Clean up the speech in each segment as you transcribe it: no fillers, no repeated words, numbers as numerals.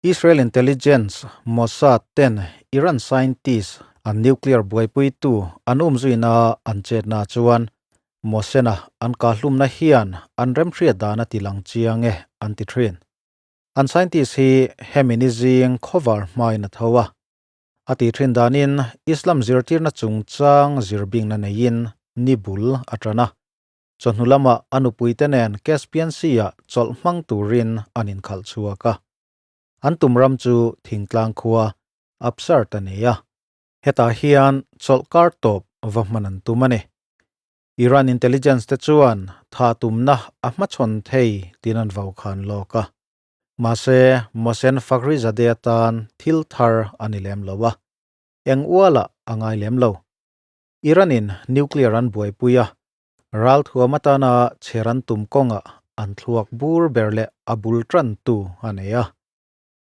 Israel intelligence Mossad ten Iran scientist an nuclear buaipuitu an umzuina an chetna chuan Mohsen-a an kahlumna hian an remhriat dan a tilang chiang e an ti thin. An scientist hi hemi ni zing khawvar hmain a tho a. A tih thin danin Islam zirtirna chungchang zirbingna neiin ni bul a tan a. Chawhnu lamah a nupuite nen Caspian Sea-ah chawlh hmang turin an inkhalh chhuak a. An tum ram chu thingtlang khua Absard a ni a. Hetah hian chawlh kar tawp va hman an tum a ni. Iran intelligence te chuan tha tumna a hmachhawn thei tiin an vau khan lawk a. Mahse, Mohsen Fakhrizadeh atan thil thar a ni lem lo a, eng ualah a ngai lem lo. Iran-in nuclear an buaipui a, ralthuam atana chher an tum kawngah an thluak bur ber leh a bul tantu a nei a.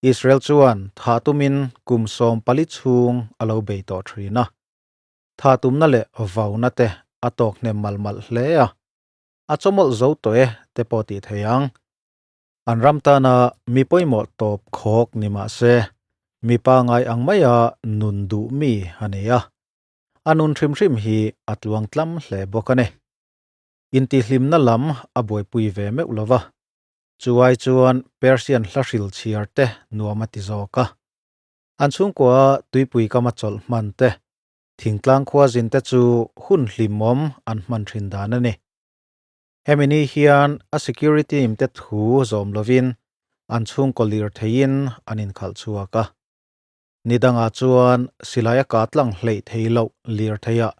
Israel chuan thah tumin kum 14 chhung a lo bei tawh thin a. Thah tumna leh vauna te a tawk hnem malh malh hle a, a chawmawlh zo tawh e te pawh tih thei ang. An ram tana mi pawimawh tawp khawk ni mah se, mi pangai ang maia nun duh mi a ni a. A nun hrim hrim hi a tluang tlam hle bawk a ni. Intihhlimna lam a buaipui ve meuh lo va, chu ai chuan Persian hla hril chhiar te nuam a ti zawk a. An chhungkua tuipui kama chawlh hman te, thingtlang khua zin te chu hun hlimawm an hman thin dan a ni. Hemi ni hian a security team te thu zawm lovin an chhungkaw lir theiin an inkhalh chhuak a. Ni dangah chuan silai a kah tlang hleih thei loh lir theiah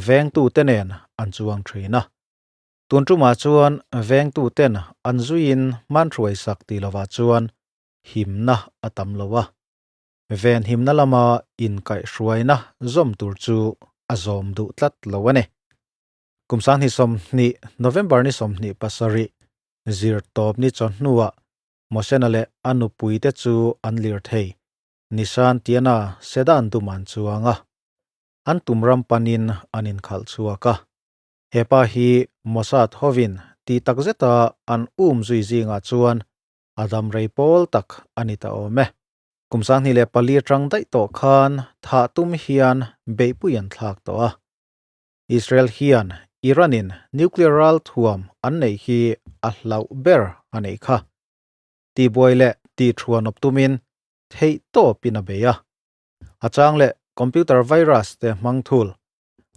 vengtu te nen an chuang thin a. Tun tumah chuan vengtu ten an zuiin hmanhruai sak tih lovah chuan himna a tam lo a. Ven himna lama inkaihhruaina zawm tur chu a zawm duh tlat lo a ni. Kum 2020 November ni 27 zir tawp ni chawhnuah Mohsena leh a nupuite chu an lir thei. Nissan Tiana sedan dum an chuang a. An tum ram panin an inkhalh chhuak a. He pa hi Mossad hovin tih tak zeta an um zui zingah chuan a dam rei pawl tak a ni ta awm e. Kum 2004 atang daih tawh khan thah tum hian beihpui an thlak tawh a. Israel hian Iran-in nuclear ral thuam an neih hi a hlauh ber a neih kha. Tihbuai leh tihṭhuan awp tumin theih tawpin a bei a. A chang leh computer virus te hmang thul,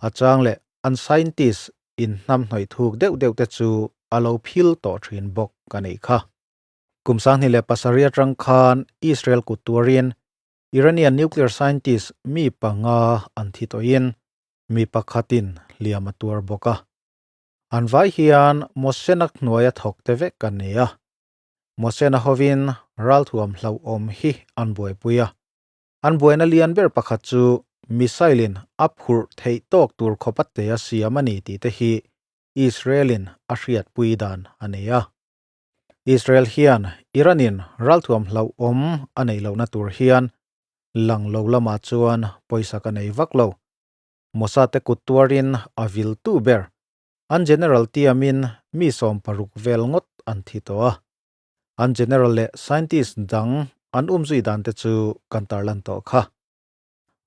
a chang leh an scientist in hnamhnawih thuk deuh deuh te chu a lo phil tawh thin bawk a neih kha. Kum 2007 atang khan Israel kut tuarin Iranian nuclear scientist mi panga an thi tawhin mi pakhatin hliam a tuar bawk a. An vai hian Mohsen-a hnuaia thawk te vek an ni a. Mohsen-a hovin ralthuam hlauhawm hi an buaipui a. An buaina lian ber pakhat chu missile-in a phurh theih tawk tur khawp a te a siam a ni tih te hi Israel-in a hriatpui dan a nei a. Israel hian Iran-in ralthuam hlauhawm a neih lohna tur hian lang lo lamah chuan pawisa ka nei vak lo. Mossad te kut tuarin a vil tu ber an general tiamin mi 60 vel ngawt an thi tawh a. An general leh scientist dang an umzui dan te chu kan tarlan tawh kha.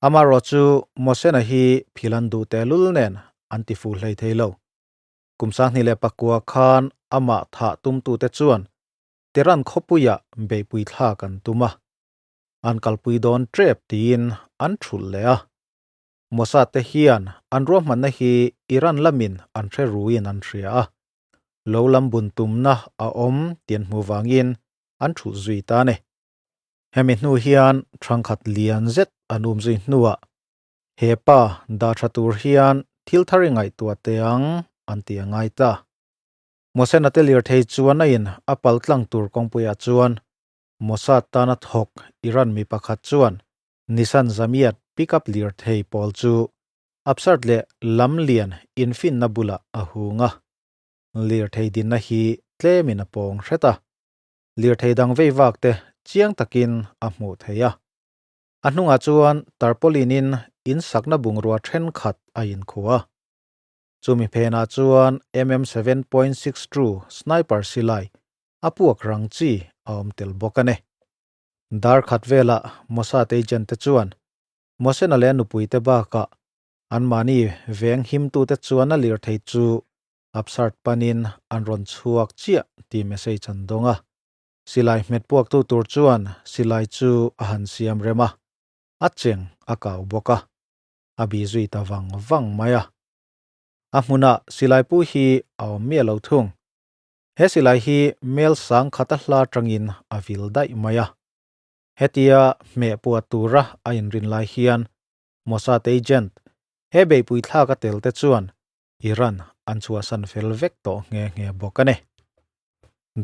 Amaherawh chu Mohsen-a hi phil an duh tehlul nen an ti fuh hlei thei lo. Kum 2009 khan amah thah tumtute chuan Tehran khawpuiah beihpui thlak an tum a. An kalpui dawn tep tiin an thulh leh a. Mossad te hian an ruahmanna hi Iran lamin an hre ruin an hria a. Lo lam bun tumna a awm tih an hmuh vangin an thulh zui ta a ni. Hemi hnu hian thangkhat lian zet an um zui hnuah he pa dah tha tur hian thil thar i ngaihtuah teh ang an ti a ngai ta. Mohsen-a te lirthei chuan a in a pal tlang tur kawngpuiah chuan Mossad tana thawk Iran mi pakhat chuan Nissan Zamiat pickup lirthei pawl chu Absard leh lam lian infinna bulah a hung a. Lirthei dinna hi tlemin a pawng hret a. Lirthei dang vei vak te chiang takin a hmuh theih a. A hnungah chuan tarpaulin-in in sakna bungrua thenkhat a inkhuh a. Chumi phenah chuan MM 7.62 sniper silai a puak rang chi a awm tel bawk a ni. Dar khat velah Mossad agent te chuan Mohsena leh a nupuite bakah anmahni veng himtute chuan a lirthei chu Absard panin an rawn chhuak chiah tih message an dawng a. Silai hmet puaktu tur chuan silai chu a han siam rem a, a cheng a kau bawk a, a bi zui ta vang vang mai a. A hmunah silai pu hi a awm miah lo thung. He silai hi mel sang khata hla atangin a vil daih mai a. Hetia hmeh puah tura a inrin lai hian Mossad agent he beihpui thlak a tel te chuan Iran an chhuahsan fel vek tawh nghe nghe bawk a ni.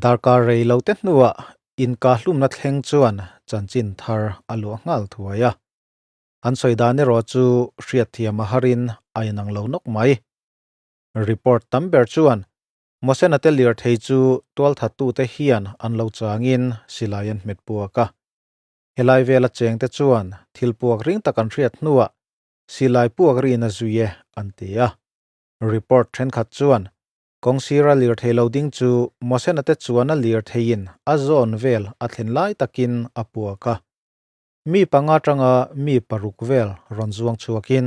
Darkar rei lo te hnuah inkahlumna thleng chuan chanchin thar a luah nghal thuai a. An sawi dan erawh chu hriatthiam a harin a inang lo nawk mai. Report tam ber chuan Mosena te lirthei chu tualthattute hian an lo changin silai an hmet puak a. Helai vela chengte chuan thil puak ring tak an hriat hnuah silai puak rin a zui e an ti a. Report thenkhat chuan kawngsira lirthei lo ding chu Mosena te chuan a lirtheiin a zawn vel a thlen lai takin a puak a. Mi panga atanga mi paruk vel rawn zuang chhuakin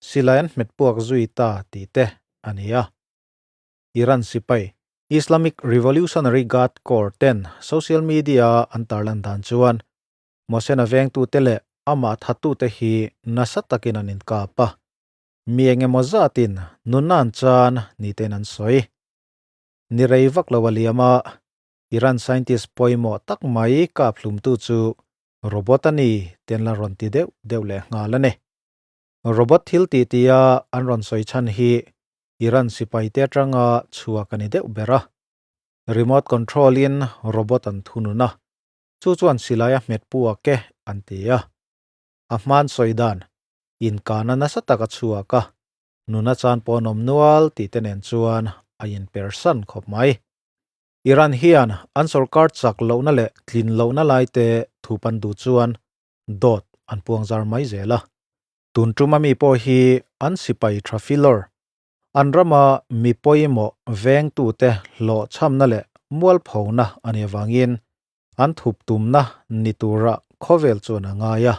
silai an hmet puak zui ta tih te a ni a. Iran sipai, Islamic Revolutionary Guard Corps ten social media-a an tarlan dan chuan Mohsen-a vengtute leh amah thattute hi nasa takin an inkap a, mi eng emaw zatin nunna an chan ni tein an sawi. Ni rei vak lo a liam a, Iran scientist pawimawh tak mai kap hlumtu chu robot a ni ti an la rawn ti deuh deuh leh nghal a ni. Robot thil tih tia an rawn sawi chhan hi Iran sipaite atanga chhuak a ni deuh ber a. Remote control in robot an thunun a, chu chuan silai a hmet puak e an ti a. A hman sawi dan, inkana nasa tak a chhuak a, nuna chan pawh an awm nual tih te nen chuan a inpersan khawp mai. Iran hian an sorkar chak lohna leh tlin lohna lai te thu pan duh chuan dawt an puang zar mai zel a. Tun tuma mi pawh hi an sipai tha filawr, an rama mi pawimawh vengtute hlawhchhamna leh mualphona a nih avangin an thup tumna ni tura khawvel chuan a ngai a,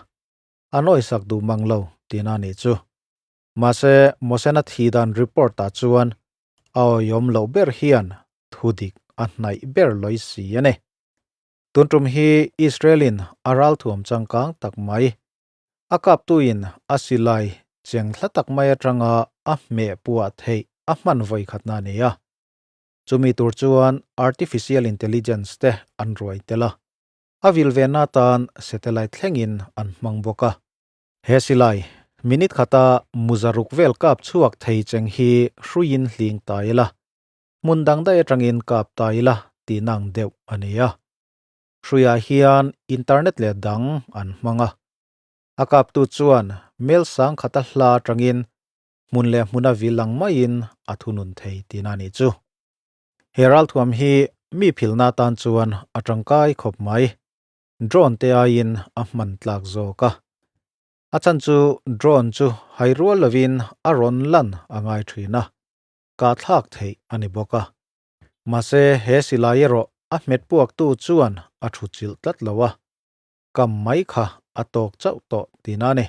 a nawisak duh mang lo tihna a nih chu. Mahse, Mosena thi dan report-ah chuan a awihawm loh ber hian thudik a hnaih ber lawi si a ni. Tun tum hi Israel-in a ralthuam changkang tak mai A kaptuin a silai cheng hla tak mai atanga a hmeh puah theih a hman vawi khatna a ni a. Chumi tur chuan artificial intelligence te an ruai tel a. A vil venna atan satellite thlengin an hmang bawk a. He silai minute khata muzaruk vel kap chhuak thei cheng hi hruiin hling ta ila, hmun dang daih atangin kap ta ila tih nang deuh a ni a. Hruiah hian internet leh dang an hmang a. A kaptu chuan mail sang khata hla atangin hmun leh hmuna vil ang maiin a thunun thei tihna a nih chu. He ralthuam hi mi philna atan chuan a tangkai khawp mai. Drone te aiin a hman tlak zawk a. A chhan chu drone chu hai rual lovin a rawn lan a ngai thin a, kahthlak theih a ni bawk a. Mahse, he silai erawh a hmet puaktu chuan a thu chilh tlat lo a, kam mai kha a tawk chauh tawh tihna a ni.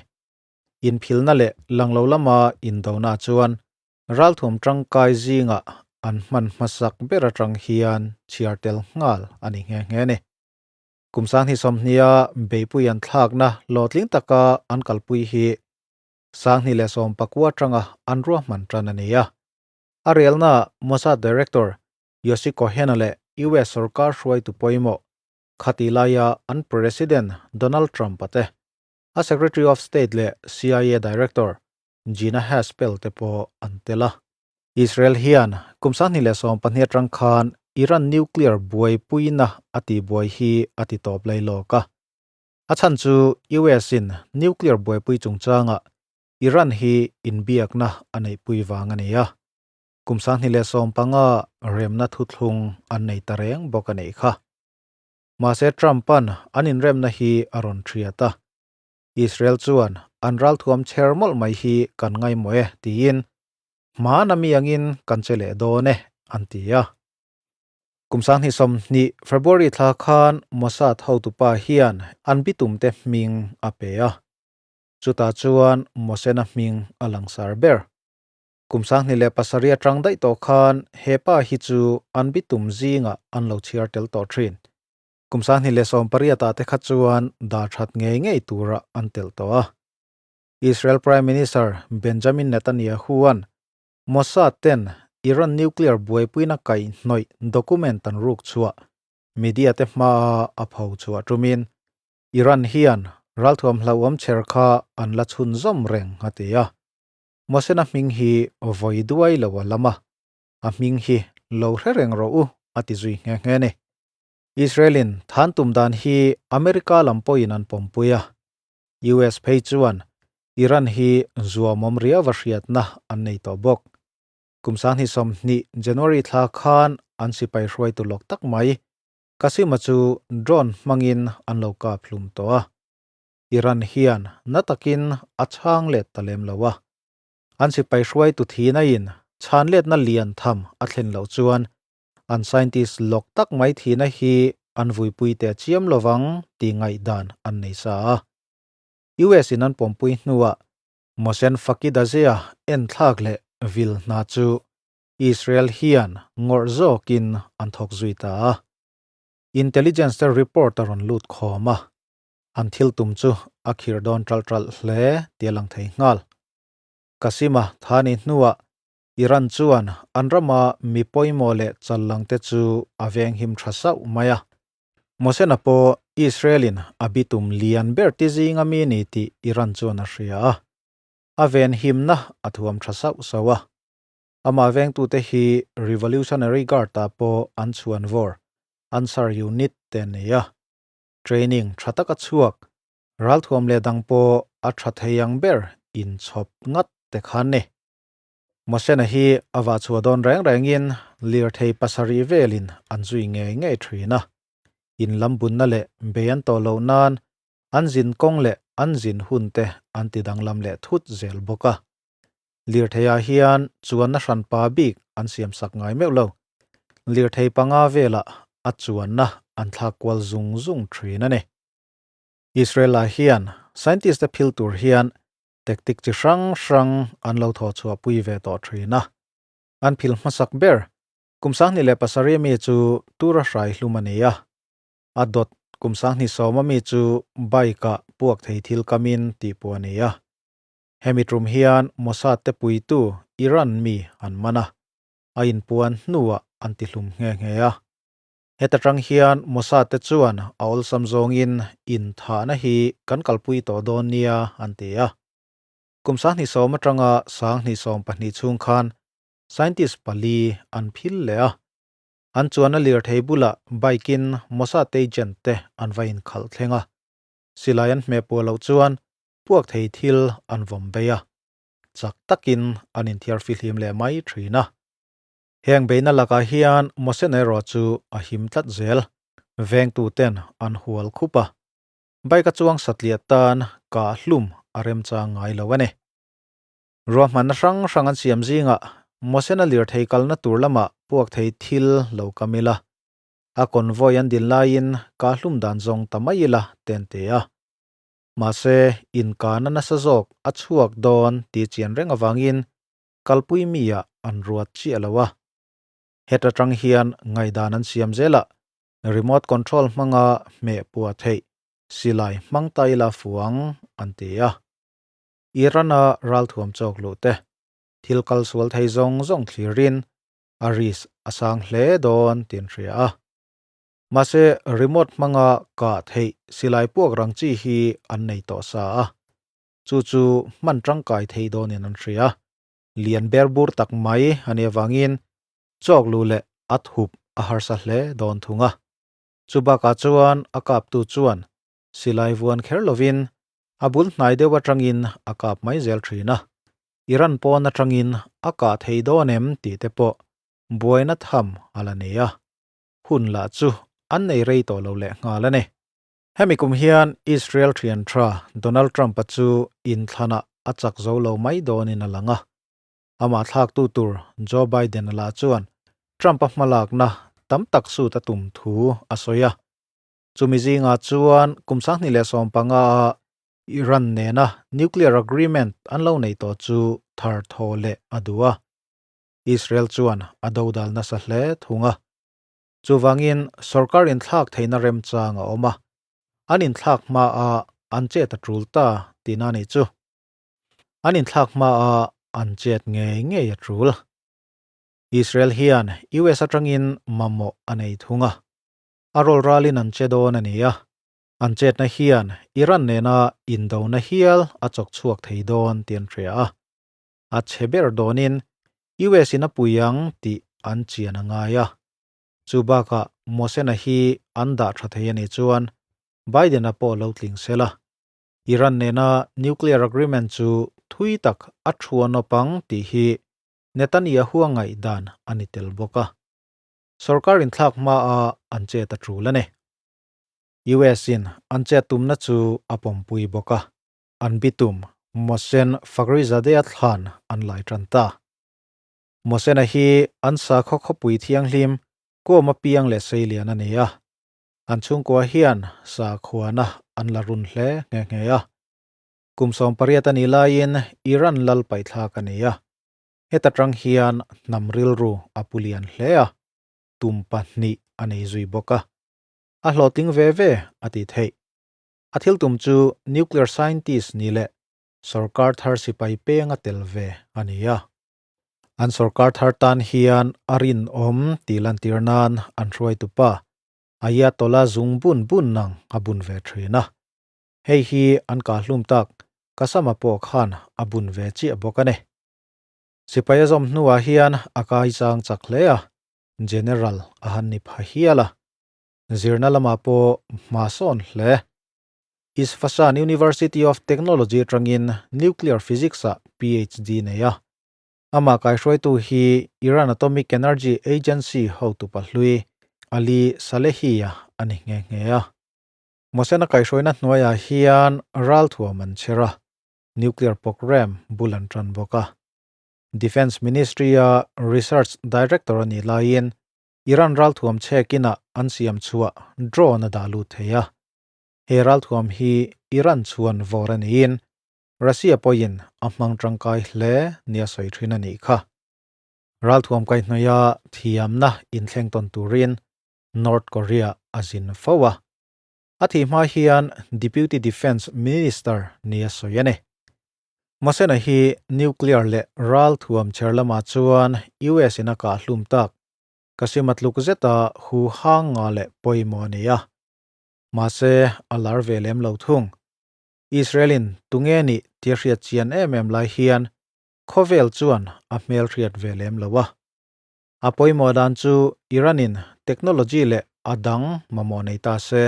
Inphilna leh langlo lama indona chuan ralthuam tangkai zingah an hman hmasak ber atang hian chhiar tel nghal a ni nghe nghe a ni. Kum sanghnih sawmhnia beihpui an thlakna hlawhtling taka an kalpui hi 2019 atanga an ruahman tan a ni a. A relna Mossad Director Yossi Cohen-a leh US sorkar hruaitu pawimawh khati laia an President Donald Trump-a te, a Secretary of State leh CIA Director Gina Haspel te pawh an tel a. Israel hian kum 2014 atang khan Iran nuclear buaipuina a tihbuai hi a ti tawp lai lawk a. A chhan chu US-in nuclear buaipui chungchangah Iran hi inbiakna a neihpui vang a ni a, kum 2015 remna thuthlung an nei ta reng bawk a neih kha. Mahse Trump-a'n an inremna hi a rawn thiat a, Israel chuan an ralthuam chher mawlh mai hi kan ngaimawh e tiin, Hmana mi angin kan che leh dawn e an ti a. Kum 2020 February thla khan Mossad hotupa hian an bitumte hming a pe a. Chutah chuan Mosena hming a langsar ber. Kum 2007 atang daih tawh khan he pa hi chu an bitum zingah an lo chhiar tel tawh thin. Kum 2018 ah te kha chuan dah that ngei ngei tura an tel tawh a. Israel Prime Minister Benjamin Netanyahu-a'n Mossad ten Iran nuclear buaipuina kaihhnawih document an ruk chhuah media te hmaa a pho chhuah tumin Iran hian ralthuam hlauhawm chher kha an la chhunzawm reng a ti a. Mosena hming hi vawi duai lo a lam a, a hming hi lo hre reng rawh u a ti zui nghe nghe a ni. Israel-in than tum dan hi America lam pawhin an pawmpui a, US phei chuan Iran hi zuamawm riauva hriatna an nei tawh bawk. Kum 2020 January thla khan an sipai hruaitu lawk tak mai Qasima chu drone hmangin an lo kap hlum tawh a. Iran hian na takin a chhang let ta lem lo a. An sipai hruaitu thihna in chhan letna lian tham a thlen loh chuan an scientist lawk tak mai thihna hi an vuipui teh chiam lovang tih ngaihdan an nei sa a. US in an pawmpui hnuah Mohsen Fakhrizadeh enthlak leh vil hna chu Israel hian ngawrh zawkin an thawk zui ta a. Intelligence te report a rawn lut khawm a, an thil tum chu a khirh dawn ṭalh ṭalh hle tih a lang thei nghal. Qasima Thani hnuah Iran chuan an rama mi pawimawh leh challang te chu a venghim ṭha sauh mai a. Mosena pawh Israel-in a bitum lian ber ti zinga mi ni tih Iran chuan a hria a, a venhimna a thuam tha sauh sauh a. Amah vengtute hi Revolutionary Guard-ah pawh an chhuan vawr, Ansar Unit te an nei a. Training tha taka chhuak, ralthuam leh dang pawh a tha thei ang ber inchhawp ngat te khan ni. Mosena hi a vah chhuah dawn reng rengin lirthei pasarih velin an zui ngei ngei thin a. In lam bunna leh bei an tawh loh nan an zin kawng leh an zin hun te an ti danglam leh thut zel bawk a. Lirtheiah hian chuanna hranpa bik an siam sak ngai meuh lo. Lirthei panga velah a chuanna an thlak kual zung zung thin a ni. Israel-ah hian scientist te phil tur hian tactic chi hrang hrang an lo thawh chhuah pui ve tawh thin a. An phil hmasak ber kum 27 mi chu tura hrai hlum a ni a. A dawt kum 20 ami chu bike ah puak thei thil kamin tih pawh a ni a. Hemi tum hian Mossad te puitu Iran mi an man a, a inpuan hnuah an ti hlum nghe nghe a. Heta tang hian Mossad te chuan a awlsam zawngin inthahna hi kan kalpui tawh dawn nia an ti a. Kum 20 atanga 2020 chhung khan scientist pali an phil leh a. An chuan a lirthei bulah bike in Mossad agent te an va inkhalh thleng a. Silai an hmeh puah loh chuan puak thei thil an vawm bei a. Chak takin an inthiar fihlim leh mai thin a. Heng beihna lakah hian Mohsen erawh chu a him tlat zel. Vengtuten an hual khup a. Bike a chuang satliah tan kah hlum a remchang ngai lo a ni. Ruahmanna hrang hrang an siam zingah Mohsen-a lirthei kalna tur lamah puak thei thil lo kam ila. A convoy an din laiin kah hlum dan zawng ta mai ila ten ti a. Mahse, inkahna nasa zawk a chhuak dawn tih chian reng avangin kalpui mi ah an ruat chiah lo a. Heta tang hian ngaihdan an siam zel a, remote control hmanga hmeh puah theih silai hmang ta ila fuang an ti a. Iran-a ralthuam chawk luh te, thil kal sual thei zawng zawng thlirin a risk a sang hle dawn tih an hria a. Mahse, remote hmanga kah theih silai puak rang chi hi an nei tawh sa a. Chu chu hman tangkai thei dawnin an hria. Lian ber bur tak mai a nih avangin chawk lu leh a thup a harsa hle dawn thung a. Chu bakah chuan a kaptu chuan silai vuan kher lovin a bul hnai deuh atangin a kap mai zel thin a. Iran pawn atangin a kah thei dawn em tih te pawh buaina tham a la nei a. Hun lah chu an nei rei tawh lo leh nghal a ni. Hemi kum hian Israel thian tha Donald Trump-a chu inthlanah a chak zo lo mai dawnin a lang a. Amah thlaktu tur Joe Biden-a lah chuan Trump-a hmalakna tam tak sut a tum thu a sawi a. Chumi zingah chuan kum 2015 a Iran nena nuclear agreement an lo nei tawh chu thar thaw leh a duh a. Israel chuan a dodal nasa hle thung a. Chuvangin sorkar inthlak theihna remchang a awm a, an inthlak hma a an chet a tul ta tihna a nih chu. An inthlak hma a an chet ngei ngei a tul. Israel hian US atangin mamawh a nei thung a, a rawl ralin an che dawn a ni a, an chetna hian Iran nena indona hial a chawk chhuak thei dawn tih an hria a. A chhe ber dawnin US in a pui ang tih an chian a ngai a. Chu bakah Mohsen-a hi an dah tha thei a nih chuan Biden-a pawh lo tling sela. Iran nena nuclear agreement chu thui tak a thuan awp ang tih hi Netanyahu-a ngaihdan a ni tel bawk a. Sorkar inthlak hmaa an chet a tul a ni. US-in an chet tumna chu a pawmpui bawk a. An bitum Mohsen Fakhrizadeh-a thlan an lai tan ta. Mohsen-a hi an sakhaw khawpui thianghlim Kuama piang leh seilian a ni a. An chhungkua hian sakhuana an la run hle nghe nghe a. Kum 18 a nih laiin Iran lal paihthlak a ni a. Heta tang hian hnam rilru a pu lian hle a, tum pahnih a nei zui bawk a. A hlawhtling ve ve a ti theih. A thil tum chu nuclear scientist ni leh sorkar thar sipai peng a tel ve a ni a. An sorkar thar tan hian a rinawm tih lantir nan an hruaitupa Ayatollah zung bun bun nang a bun ve thin a. Hei hi an kahhlum tak Kasama pawh khan a bun ve chiah bawk a ni. Sipai a zawm hnuah hian a kai chang chak hle a, General a han ni pha hial a. Zirna lamah pawh hma sawn hle. Isfahan University of Technology atangin Nuclear Physics-ah PhD nei a. Amah kaihruaitu hi Iran Atomic Energy Agency hotu pahlui Ali Salehi-a a ni nghe nghe a. Mohsen-a kaihruaina hnuaiah hian ralthuam an chher a, nuclear programme bul an tan bawk a. Defence Ministry-a Research Director a nih laiin Iran ralthuam chhek inah an siam chhuah drone a dah lut thei a. He ralthuam hi Iran chuan vawr a niin Russia pawhin a hmang tangkai hle nia sawi thin a nih kha. Ralthuam kaihhnawih a thiamna inthleng tawn turin North Korea a zin fo a. A thih hma hian Deputy Defence Minister nia sawi a ni. Mohsen-a hi nuclear leh ralthuam chher lamah chuan US in a kah hlum tak. Kasima tluk zeta hu hang nga leh pawimawh a ni a. Mahse, a lar ve lem lo thung. Israel-in tunge nih tia hriat chian em em lai hian khawvel chuan a hmel hriat ve lem lo a. A pawimawh dan chu Iran-in technology leh a dang mamawh nei ta se,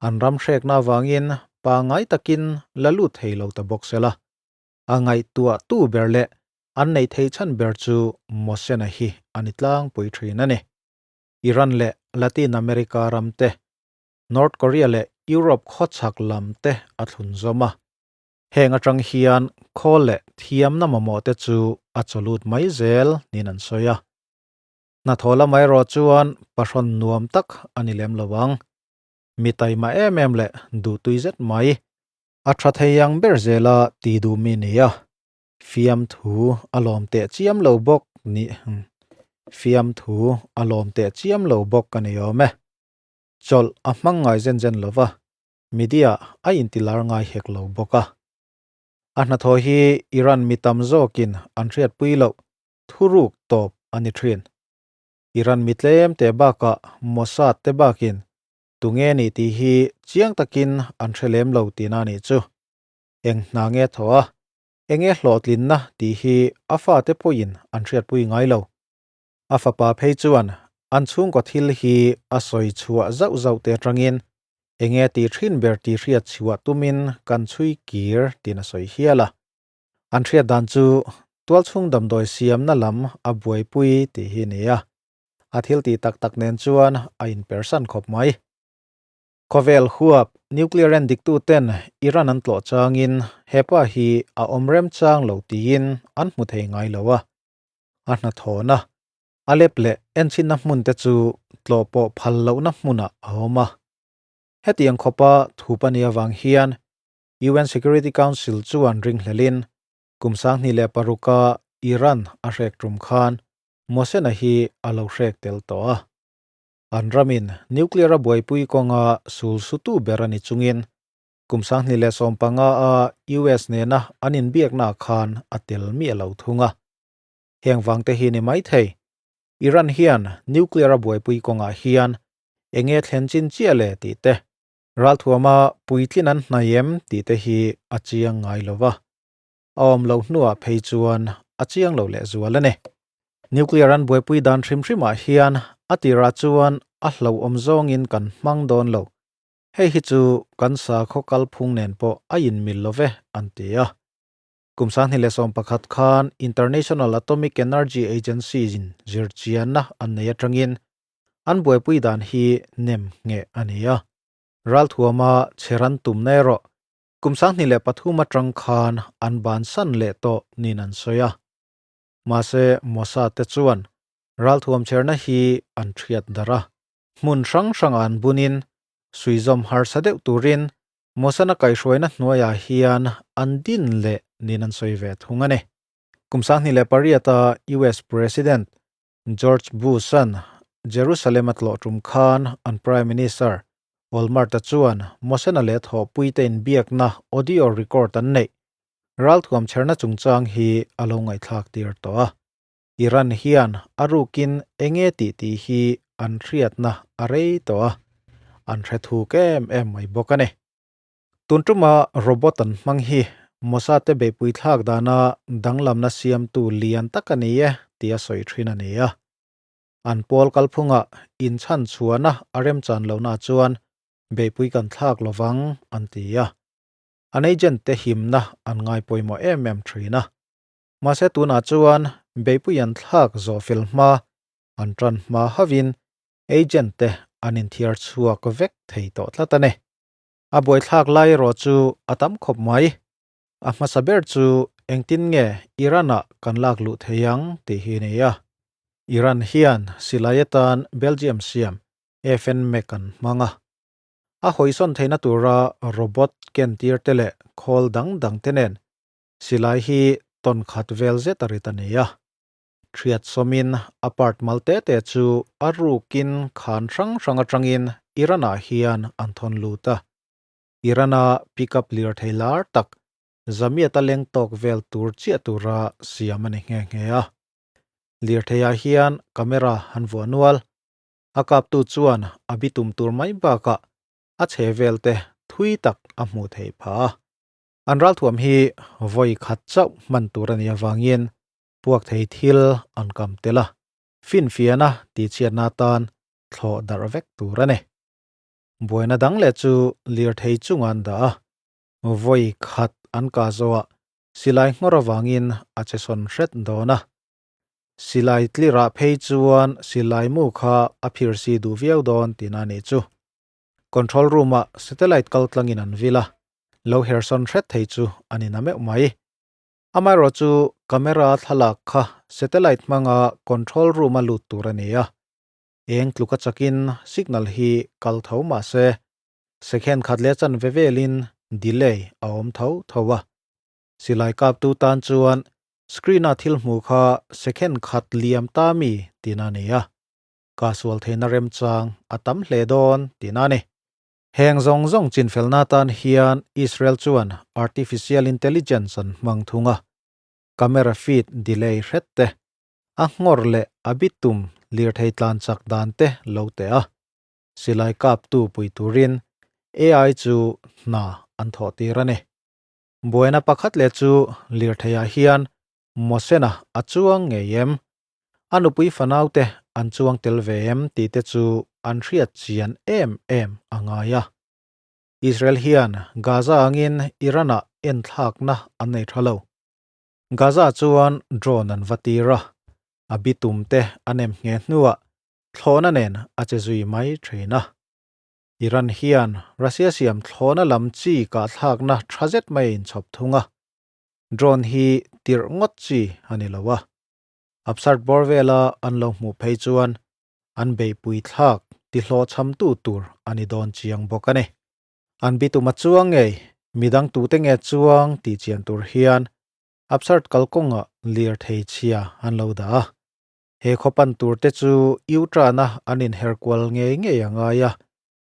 an ram hrekna avangin pangngai takin la lut thei lo ta bawk sela. A ngaihtuah tu ber leh an neih theih chhan ber chu Mohsen-a hi a ni tlangpui thin a ni. Iran leh Latin America ram te, North Korea leh Europe khawchhak lam te a thlun zawm a. Heng atang hian khawl leh thiamna mamawh te chu a chawlut mai zel niin an sawi a. Hnathawh lamah erawh chuan pahrawn nuam tak a ni lem lo ang. Mi taima em em leh duhtui zet mai. A tha thei ang ber zela ti duh mi ni a. Fiamthu a lawm teh chiam lo bawk ni Fiamthu a lawm teh chiam lo bawk a ni awm e. Chawlh a hmang ngai zen zen lo va, media a intilar ngai hek lo bawk a. A hnathawh hi Iran mi tam zawkin an hriatpui loh thuruk tawp a ni thin. Iran mi tlem te bakah Mossad te bakin tunge nih tih hi chiang takin an hre lem lo tihna a nih chu. Eng hna nge thaw a, enge hlawhtlinna tih hi a fate pawhin an hriatpui ngai lo. A fapa phei chuan an chhungkaw thil hi a sawi chhuah zauh zauh te atangin enge tih thin ber tih hriat chhuah tumin kan chhui kir tiin a sawi hial a. An hriat dan chu tualchhung damdawi siamna lam a buaipui tih hi a ni a, a thil tih tak tak nen chuan a inpersan khawp mai. Khawvel huap nuclear en diktuten Iran an tlawh changin hepa hi a awm remchang lo tiin an hmu thei ngai lo a. A hnathawhna, a lep leh enchhinna hmun te chu tlawh pawh phal lohna hmunah a awm a. Hetiang khawpa thup a nih avang hian UN Security Council chuan ringhlelin kum 2006-a Iran a hrek tum khan Mohsen-a hi a lo hrek tel tawh a. An ramin nuclear a buaipui kawnga sul sutu ber a ni chungin kum 2015-a US nena an inbiaknaah khan a tel miah lo thung a. Heng vangte hi ni maithei. Iran hian nuclear a buaipui kawngah hian enge thlen chin chiah le tih te, ralthuama puitlin an hnai em tih te hi a chiang ngai lo va. A awm loh hnuah phei chuan a chiang lo lehzual a ni. Nuclear an buaipui dan hrim hrimah hian a tirah chuan a hlauhawm zawngin kan hmang dawn lo. Hei hi chu kan sakhaw kalphung nen pawh a inmil lo ve an ti a. Kum 2011 khan International Atomic Energy Agency-in zirchianna an nei atangin an buaipui dan hi nem ngheh a ni a. Ralthuama che ran tumna erawh kum 2003 atang khan an bansan leh tawh niin an sawi a. Mahse Mossad te chuan ralthuam cherna hi an thiat darh a. Hmun hrang hrangah an bunin suizawm harsa deuh turin Mossad-a kaihhruaina hnuaiah hian an din leh niin an sawi ve thung a ni. Kum 2008-a US President George Bush-a'n Jerusalem a tlawh tum khan an Prime Minister Olmert-a chuan Mossad-a leh thawhpuite inbiakna audio record an neih ralthuam chherna chungchang hi a lo ngaihthlak tir tawh a. Iran hian a rukin enge tih tih hi an hriatna a rei tawh a, an hre thuk em em mai bawk a ni. Tun tuma robot an hmang hi Mossad te beihpui thlak dana danglamna siamtu lian tak a ni e tia sawi thin a ni a. An pawl kalphungah inchhan chhuahna a remchan lohna chuan beihpui kan thlak lovang an ti a. An agent te himna an ngai pawimawh em em thin a. Mahse tunah chuan beihpui an thlak zawh fel hma, an tan hma hauhin agent te an inthiar chhuak vek thei tawh tlat a ni. A buaithlak lai erawh chu a tam khawp mai. A hmasa ber chu engtin nge Iran-ah kan lak luh thei ang tih hi a ni a. Iran hian silai atan Belgium siam FN Mech an hmang a. A hawisawn theihna tura robot kentir te leh khawl dang dang te nen Silai hi tawn khat vel zet a rit a ni a. Thiat sawmin a part mal te te chu a rukin khan hrang hrang atangin Iran-ah hian an thawn lut a. Iran-a pickup lirthei lar tak Zamiat-a leng tawk vel tur chiah tura siam a ni nghe nghe a. Lirtheiah hian camera han vuah nual. A kaptu chuan a bitum tur mai bakah a chhe vel te thui tak a hmuh theih phah a. An ralthuam hi vawi khat chauh hman tur a nih avangin puak thei thil an kam tel a, finfiahna tihchhiatna atan thlawh darh vek tur a ni. Buaina dang leh chu lirthei chunga an dah a, vawi khat an kah zawhah silai nghawr avangin a che sawn hret dawn a. Silai tlirah phei chuan silai mu kha a phir si duh viau dawn tihna a nih chu. Control room-ah satellite kal tlangin an vil a, lo hersawn hret thei chu a ni na meuh mai. Amaherawh chu camera thlalak kha satellite hmanga control room-a lut tur a ni a, eng tluka chakin signal hi kal tho mah se, second khat leh chanve velin delay a awm tho tho a. Silai kaptu tan chuan screen-a thil hmuh kha second khat liam ta mi tihna a ni a. Ka sual theihna remchang a tam hle dawn tihna a ni. Heng zawng zawng chinfelna atan hian Israel chuan artificial intelligence an hmang thung a, camera feed delay hret te, a nghawr leh a bitum lirthei tlan chak dan te lo teh a, silai kaptu pui turin AI chu hna an thawh tir a ni. Buaina pakhat leh chu lirtheiah hian Mohsen-a a chuang ngei em? A nupui fanaute an chuang tel ve em tih te chu an hriat chian em em a ngai a. Israel hian Gaza angin Iran-ah enthlakna an nei tha lo. Gaza chuan drone an va tir a, a bitum te a nem nghe hnuah thlawhna nen a che zui mai thin a. Iran hian Russia siam thlawhna lam chi kahthlakna tha zet mai a inchhawp thung a. Drone hi tirh ngawt chi a ni lo a. Absurd bawr vela an lo hmuh phei chuan. An beihpui thlak tihlawhchhamtu tur a ni dawn chiang bawk a ni. An bitum a chuang ngei, midang tute nge chuang tih chian tur hian Absard kalkawngah lirthei chhia an lo dah a. He khaw pan tur te chu U-turn-a an inher kual ngei ngei a ngai a,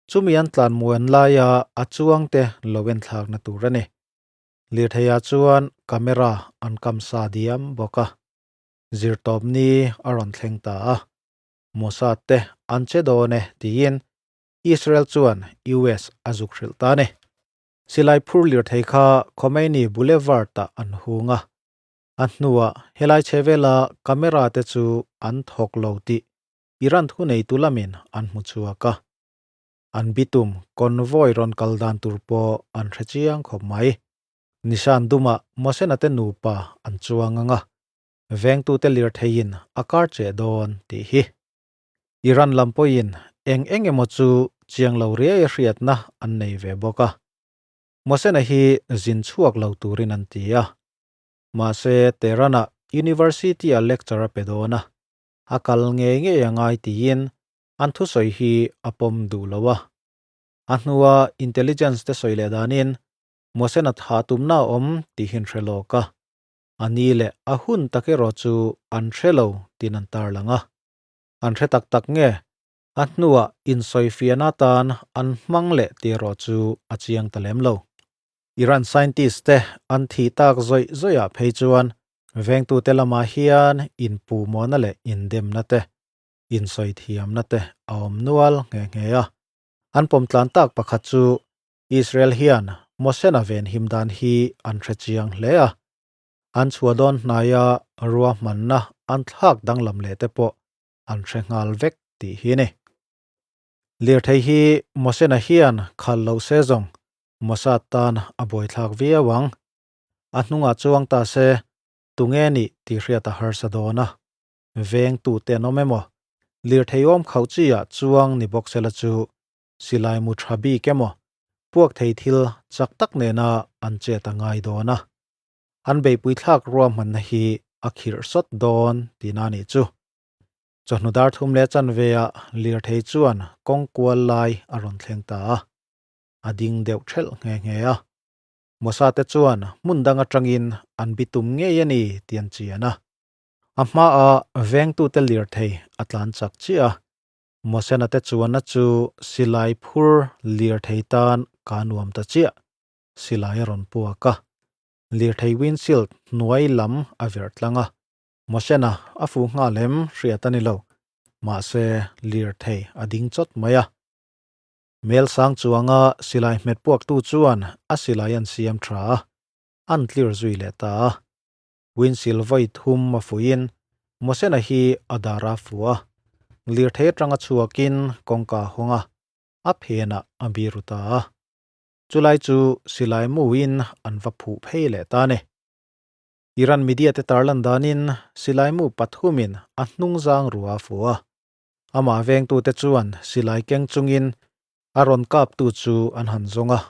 chumi an tlan muan laia a chuang te lo enthlakna tur a ni. Lirtheiah chuan camera an kam sa diam bawk a. Zirtawp ni a rawn thleng ta a, Mossad te an che dawn e tiin Israel chuan US a zuk hrilh ta a ni. Silai phur lirthei kha Khomeini Boulevard-ah an hung a, a hnuah helai chhe vela camera te chu an thawk lo tih Iran thuneitu lamin an hmu chhuak a. An bitum convoy rawn kal dan tur pawh an hre chiang khawp mai. Nissan dumah Mosena te nupa an chuang ang a, vengtute lirtheiin a kar cheh dawn tih hi. Iran lam pawhin eng eng emaw chu chiang lo riai a hriatna an nei ve bawk a. Mosena hi zin chhuak lo turin an ti a. Mahse, Tehran-ah University-a lecture a pe dawn a, a kal ngei ngei a ngai tiin an thusawi hi a pawm duh lo a. A hnua intelligence te sawi leh danin Mosena tha tumna a awm tihin hre lawk a, a ni leh a hun tak erawh chu an hre lo tiin an tarlang a. An hre tak tak nge? A hnuah insawifiahna atan an hmang leh tih erawh chu a chiang ta lem lo. Iran scientist te an thih tak zawih zawihah phei chuan vengtute lamah hian inpuhmawhna leh indemna te, insawithiamna te a awm nual nghe nghe a. An pawmtlan tak pakhat chu Israel hian Mosena venhim dan hi an hre chiang hle a. An chhuah dawn hnaia ruahmanna an thlak danglam leh te pawh an hre nghal vek tih hi a ni. Lirthei hi Mosena hian khalh loh se zawng Mossad tan a buaithlak viau ang. A hnungah chuang ta se tunge nih tih hriat a harsa dawn a. Vengtute an awm emaw? Lirthei awm khauh chi ah chuang ni bawk sela chu silai mu tha bik emaw puak thei thil chak tak nena an chet a ngai dawn a. An beihpui thlak ruahmanna hi a khirh sawt dawn tihna a nih chu. Chawhnu dar thum leh chanve ah lirthei chuan kawng kual lai a rawn thleng ta a, a ding deuh thelh nghe nghe a. Mosa te chuan hmun dang atangin an bitum ngei a ni tih an chian a. A hmaah vengtute lirthei a tlan chak chiah a, Mosena te chuanna chu silai phur lirthei tan ka nuam ta chiah, silai a rawn puak a. Lirthei windshield hnuai lam a verh tlang a, Mosena a fuh nghal em hriat a ni lo, mahse lirthei a ding chawt mai a. Mel sang chuanga silai hmet puaktu chuan a silai an siam tha a, an tlir zui leh ta a. Windshield vawi thum a fuiin Mosena hi a dar a fuh a, lirthei atanga chhuakin kawngka a hawng a, a phenah a biru ta a. Chulai chu silai muin an va phuh phei leh ta a ni. Iran media te tarlan danin silai mu pathumin a hnungzang ruah a fuh a, amah vengtute chuan silai keng chungin a rawn kaptu chu an han zawng a,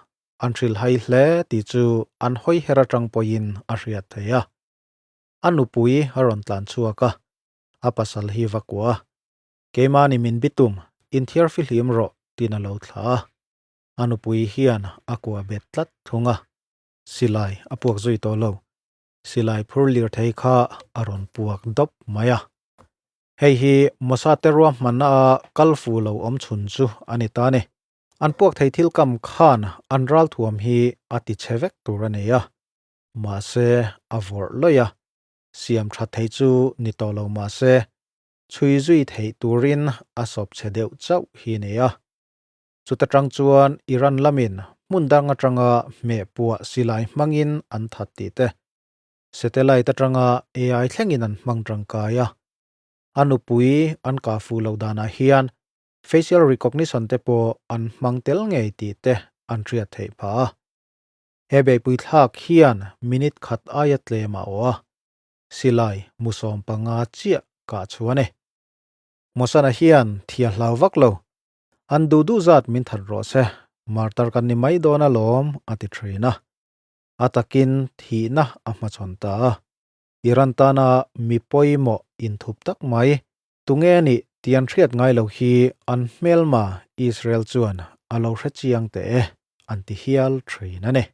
An hrilhhai hle tih chu an hawi her atang pawhin a hriat thei a. A nupui a rawn tlan chhuak a, a pasal hi va kuah a. Keimahni min bitum, inthiar fihlim rawh tiin a lo thlah a. A nupui hian a kuah bet tlat thung a. Silai a puak zui tawh lo. Silai phur lirthei kha a rawn puak dawp mai a. Hei hi Mossad te ruahmanna a kal fu lo awm chhun chu a ni ta a ni. An puak thei thil kam khan an ralthuam hi a ti chhe vek tur a nei a, mahse a vawrh lawih a, siam tha thei chu ni tawh lo mahse chhui zui theih turin a sawp chhe deuh chauh hi a nei a. Chuta tang chuan Iran lamin hmun dang atanga hmeh puah silai hmangin an that tih te, satellite atanga AI thlengin an hmang tangkai a, a nupui an kah fuh loh danah hian Facial recognition te pawh an hmang tel ngei tih te an hriat theih phah a. He beihpui thlak hian minute khat aia tlem a awh a, silai musawm panga chiah kah chu a ni. Mosana hian thia hlau vak lo, an duh duh zat min that rawh se, martar kan ni mai dawn alawm a ti thin a. A takin thihna a hmachhawn ta a. Iran tana mi pawimawh inthup tak mai, tunge nih? Tih an hriat ngai loh hi an hmelma Israel chuan a lo hre chiang teh e, an ti hial thin a ni.